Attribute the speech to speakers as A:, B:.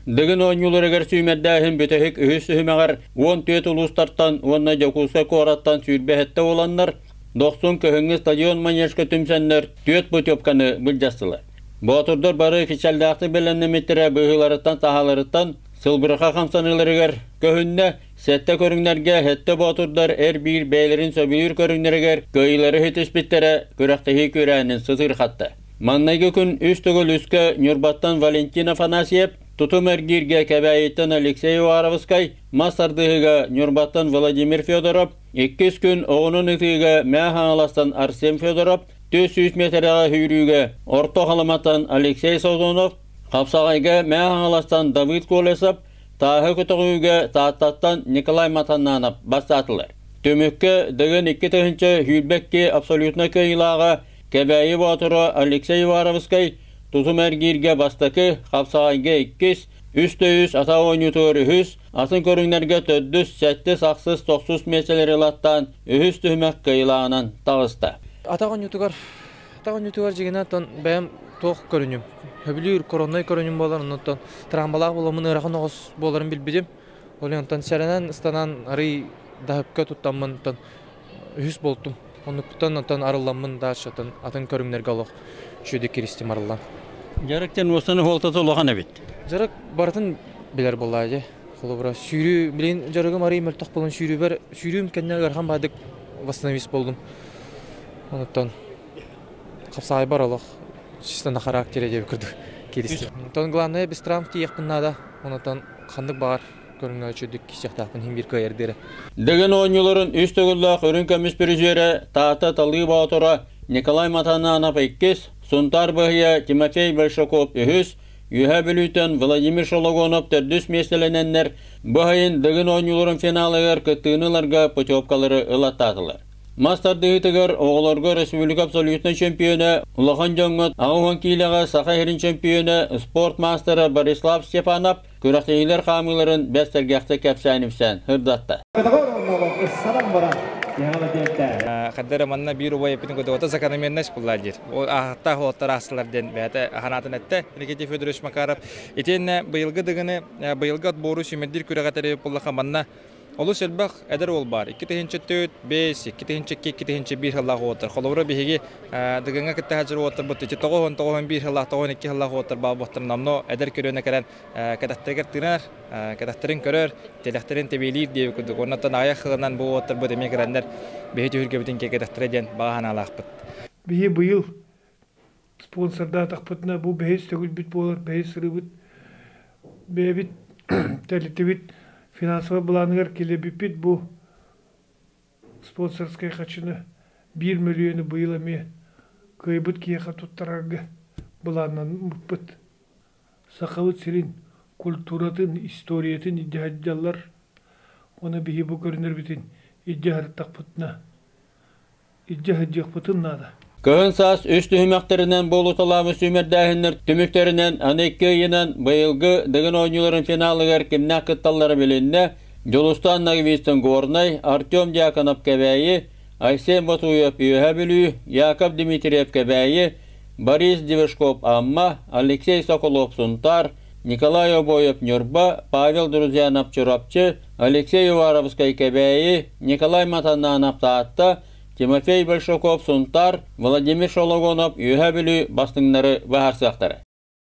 A: Дыгын оонньууларыгар сүүмэрдээһин бүтэһик үһүс түһүмэҕэр 14 улуустартан уонна Дьокуускай куораттан 27 уоланнар Дохсун кыһыҥҥы стадион манежка түмсэннэр түөрт путевканы былдьастылар. Боотурдар бары кичэллээхтик бэлэмнэммиттэрэ быһыыларыттан-таһааларыттан сылбырҕа хамсаныыларыгар көһүннэ, сэттэ көрүҥнэргэ сэттэ боотурдар эр-биир бэйэлэрин сөбүлүүр көрүҥнэригэр кыайыылары ситиспиттэрэ күрэхтэһии күрээнин сытыырхатта. Маҥнайгы күн үс төгүл үскэ Ньурбаттан Валентин Афанасьев, тутум эргииргэ Кэбээйиттэн Алексей Уваровскай, мас тардыһыыга Ньурбаттан Владимир Федоров, иккис күн оҕунун ытыыга Мээ Хаҥаластан Арсен Федоров, 400 миэтэрэҕэ сүүрүүгэ Орто Халыматтан Алексей Созонов, хапсаҕайга Мээ Хаҥаластан Давыд Колесов, тааһы көтөҕүүгэ Тааттаттан Николай Матаннанов бастаатылар. Түмүккэ Дыгын 2022 абсолютно кыайыылааҕа Кэбээйи боотура Алексей Уваровскай тутум эргииргэ бастакы, хапсаҕайга иккис, үс да үс ата оонньуутугар үһүс, атын көрүҥнэргэ төрдүс, сэттис, ахсыс, тохсус миэстэлэри ылаттаан үһүс түһүмэх кыайыылааҕынан таҕыста.
B: Атах оонньуутугар атах оонньуутугар дьиҥинэн оттон бэйэм туох көрүнүм сөбүлүүр короннай көрүнүм буолар оннуттан трамбалаах буоламмын ыарахан оҕус буоларын билбитим ол онтон сэрэнэн ыстанан арый даһыпка туттаммын оттон үһүс буолтум. Оннуктан онтон арылламмын дальше атын көрүҥнэргэ олох үчүгэйдик киристим арыллан.
A: Дьарык диэн уостан уһуолтата улахан эбит.
B: Дьарык барытын билэр буоллаа дии. Холобура, сүүрүү, билин дьарыгым арый мөлтөх буолан сүүрүүбэр, сүүрүүм кэннэ ыарахан баайдык восстановись болдум. Онуттан хапсаайбар олох чисто на характере диэбит курдук киристим. Онтон главное без травм тиийиэхпин наада. Онтон ханнык баҕар көрүҥҥэ үчүгдүк киирсиэхтээхпин иһин биир кыайар диэрэ.
A: Дыгын оонньууларын үс төгүллээх үрүҥ көмүс призерэ Таатта Талыы Боотура Николай Матананов иккис, Сунтаар быһыйа Тимофей Большаков үһүс, Үөһээ Бүлүүттэн Владимир Шологонов төрдүс миэстэлэнэннэр быһайын Дыгын оонньууларын финалыгар кыттыыны ыларга путевкалары ылаттаатылар. Мас тардыһыытыгар оҕолорго республика абсолютнай чемпиона, улахан дьоҥҥо 80 киилэҕэ Саха сирин чемпиона, спорт маастара Борислав Степанов Күрэхтэһиилэр хаамыыларын бэрт сэргэхтик кэпсээн-ипсээн сырдатта.
C: Хаддара манна биир убай эппитин курдук закономерность булла диир. Аахтаах уолаттар аастылар диэн бэйэтэ ханаатын эттэ Никита Федорович Макаров. Итиэннэ быйылгы дыгыны быйылгы отбору сүүмэрдиир күрэҕэ тэрийбит буоллахха манна Олус элбэх эдэр уол баар. 2004, 5, 2002, 2001 сыллаах уолаттар. Холобура, биһиги Дыгыҥҥа кытта сылдьар уолаттарбыт ити 99 сыллаах, 92 сыллаах уолаттар баар буолтар номнуо эдэр көлүөнэ кэлэн кэтэхтэригэр тыынар, кэтэхтэрин көрөр, тилэхтэрин тэбиэлиир диэбит курдук. Оннуттан аҕыйах сылынан бу уолаттарбыт эмиэ кэлэннэр биһи түһүлгэбитин киэргэтэхтэрэ диэн баҕа санаалаахпыт.
D: Биһи быйыл спонсордаатахпытына бу бэһис төгүлбүт буолар, бэһис сырыыбыт бэйэбит тэрилтэбит финансовай былааныгар киллэрбиппит бу спонсорскай хачыны 1 мөлүйүөнү быйыл эмиэ кыайбыт киһиэхэ туттарарга былааннаммыппыт. Сахабыт сирин культуратын, историятын илдьэ сылдьаллар. Уонна биһи бу көрүнэрбитин илдьэ сырыттахпытына илдьэ сылдьыахпытын наада.
A: Кыһын саас үс түһүмэхтэринэн буолуталаабыт сүүмэрдээһиннэр түмүктэринэн аны икки ыйынан быйылгы Дыгын оонньууларын финалыгар кимнээх кытталлара билиннэ. Дьулустаан Ноговицын Горнай, Артем Дьяконов Кэбээйи, Айсен Ботуев Үөһээ Бүлүү, Яков Дмитриев Кэбээйи, Борис Девешков Амма, Алексей Соколов Сунтаар, Николай Обоев Ньурба, Павел Друзьянов Чурапчы, Алексей Уваровскай Кэбээйи, Николай Матананов Таатта, Тимофей Большаков Сунтаар, Владимир Шологонов Үөһээ Бүлүү бастыҥнары быһаарсыахтара.